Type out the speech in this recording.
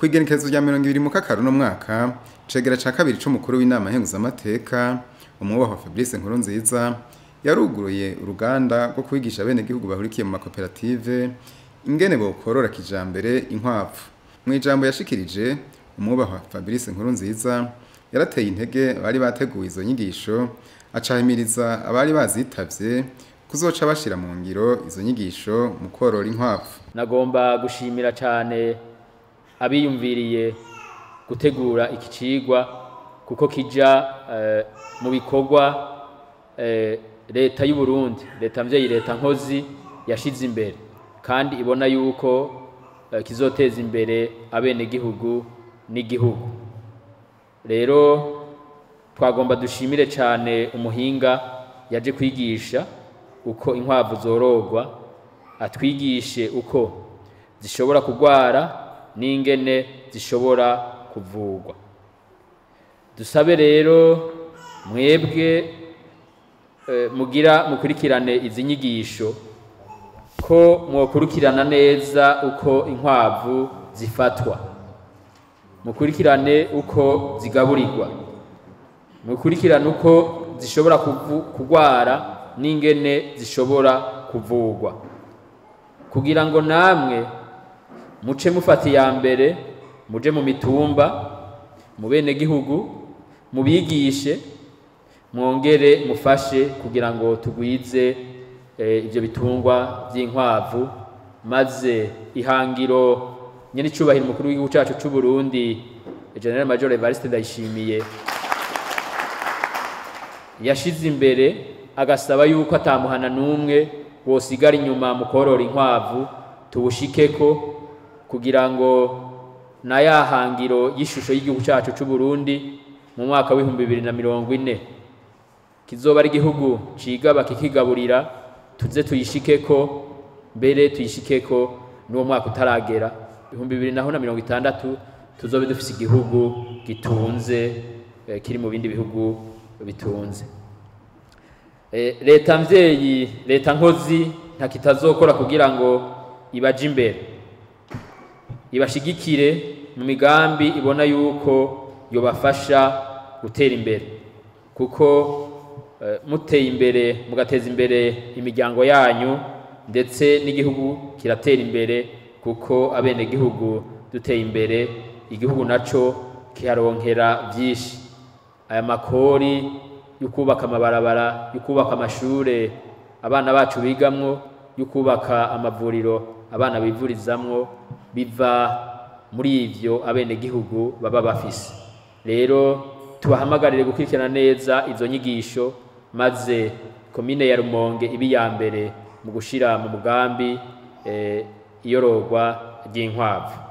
Kw'igenekerezo rya 20 mu Kakaro no mwaka, cegera ca kabiri c'umukuru w'inama nkenguzamateka, umwubahwa Fabrice Nkurunziza, yaruguruye uruganda rwo kwigisha abenegihugu bahurikiye mu makoperative ingene bokorora kijambere inkwavu. Mu ijambo yashikirije, umwubahwa Fabrice Nkurunziza yarateye intege abari bateguye izo nyigisho, acahimiriza abari bazitavye kuzoca bashira mu ngiro izo nyigisho mu korora inkwavu. Nagomba gushimira cyane abiyumviriye gutegura iki cigwa, kuko kija mu bikorwa leta y'u Burundi, leta mvyeyi, leta nkozi yashize imbere, kandi ibona yuko kizoteza imbere abenegihugu n'igihugu. Rero twagomba dushimire cyane umuhinga yaje kwigisha uko inkwavu zorogwa, atwigishe uko zishobora kugwara n'ingene zishobora kuvugwa. Dusabe rero mwebwe mugira mukurikirane izi nyigisho ko mwokurikirana neza uko inkwavu zifatwa, mukurikirane uko zigaburirwa, mukurikirane uko zishobora kugwara n'ingene zishobora kuvugwa, kugira ngo namwe muce mufata iya mbere, muje mu mitumba, mu benegihugu, mubigishe, mwongere mufashe kugira ngo tugwize ivyo bitungwa vy'inkwavu, maze ihangiro nyene icubahiro umukuru w'igihugu cacu c'u Burundi General Major Evariste Ndayishimiye yashize imbere, agasaba yuko atamuhana n'umwe wosigara inyuma mu korora inkwavu, tubushikeko kugira ngo na ya hangiro y'ishusho y'igihugu cacu c'u Burundi mu mwaka w'ibihumbi bibiri na mirongo ine kizoba ari igihugu cigaba kikigaburira, tuze tuyishikeko, mbere tuyishikeko n'uwo mwaka utaragera 2060 tuzobe dufise igihugu gitunze, kiri mu bindi bihugu bitunze. Leta mvyeyi, leta nkozi nta kitazokora kugira ngo ibaje imbere, ibashigikire mu migambi ibona yuko yobafasha gutera imbere, kuko muteye imbere mugateza imbere imiryango yanyu, ndetse n'igihugu kiratera imbere, kuko abenegihugu duteye imbere igihugu naco kiharonkera vyinshi. Aya makori yo kubaka amabarabara, yo kubaka amashure abana bacu bigamwo, yo kubaka amavuriro abana bivurizamwo, biva muri ivyo abenegihugu baba bafise. Rero tubahamagarire gukurikirana neza izo nyigisho, maze komine ya Rumonge ibe iya mbere mu gushira mu mugambi iyororwa ry'inkwavu.